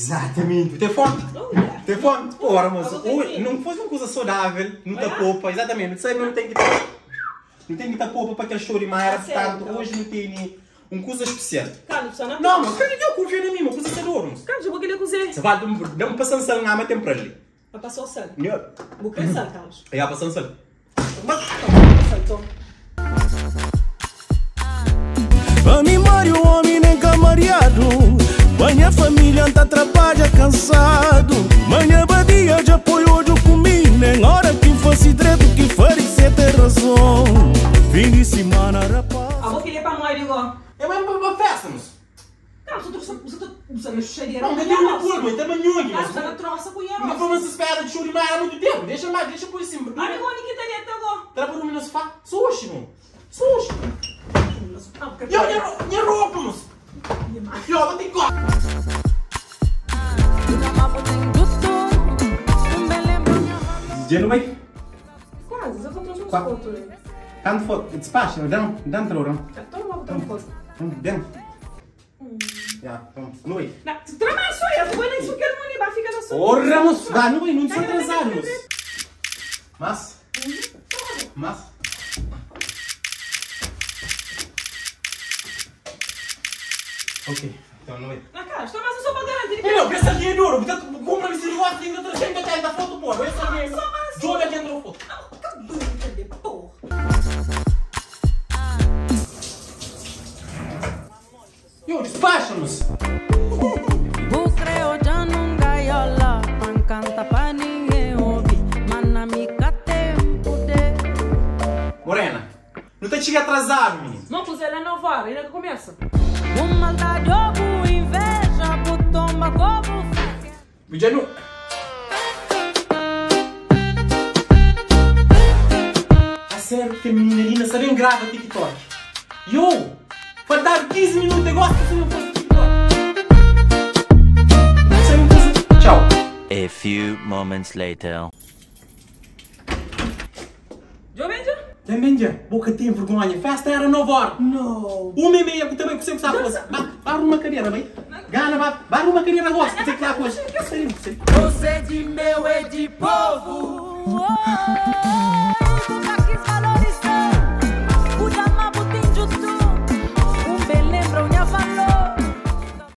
Exatamente. Tem fome? Oh, yeah. Tem fome? Porra, moço. Agora tem Oi, que- não fosse uma coisa saudável, não tá popa. Exatamente. Não sei, não tem que não tem que tá popa para aquele show de mar, Ah, sério, portanto, então? hoje não tem nem uma coisa especial. Carlos, só na Não, mas cara, eu confio em mim, uma coisa é moço. Carlos, eu vou querer cozer. Você vai dar um passando sal na tempo ali. Vai passar o sal. Nhô. Vou querer sal, Carlos. É, passando sal. Sal, toma. A mim Mário, homem nem camariado. Minha família tá atrapalha cansado. Manhã badia já põe olho comigo. Nem hora que fosse direito que faria ter razão. Fim de semana, rapaz. Ah, vou querer para morrer igual. É mesmo para uma festa, moço. Carlos, eu trouxe. Você tá na chucheira. Não, cadê o pulmo? Então, manhã, Carlos, tá na troça com Não ela. foi uma espera de show de mar há muito tempo. Deixa mais, deixa por cima. Olha igual Nikita ali até agora. Tá por no sofá? Sushi, mano. Sushi. Yo, minha, minha roupa, moço. Yo, vou ter que Já não vai? Quase, eu só trouxe uns Qua- fotos. né? Tanto foto. Despacha, dá, dá, dá, Toma, vou botar uma foto. dá. Já, então, não vai. Não, trama só eu, vou nem que o vai ficar na sua. Porra, moço. Dá, não vai, não se atrasar, moço. Mas? Mas? Ok, então não vai. Na cara, estou mais só para garantir. Não, pensa dinheiro duro. Portanto, compra esse negócio tem 380 foto, porra. Esse dinheiro. Só mais. Joga dentro da foto. Porra. Yo, despacha-nos. Bu creo ya nunca yola, pan canta pa ninguém ouvir, mana mi tempo de. Morena, não te chega atrasado, menino. Não, pois ela é nova hora, ainda que começa. Bu maldade ou bu inveja, bu toma como Já não. A sério que a menina Lina sabe bem grava TikTok. Yo! Faltaram 15 minutos, eu gosto que você não fosse TikTok. Você não fosse. Tchau. A few moments later. Já vem, já? Também já, boca tem vergonha. Festa era 9 horas. Não. 1h30, que também você que sabe fazer. Vá, vá arruma a cadeira, bem. Gana, vá, vá arruma a cadeira agora. Você que lá hoje. Você de meu é de povo. Oh, oh, oh.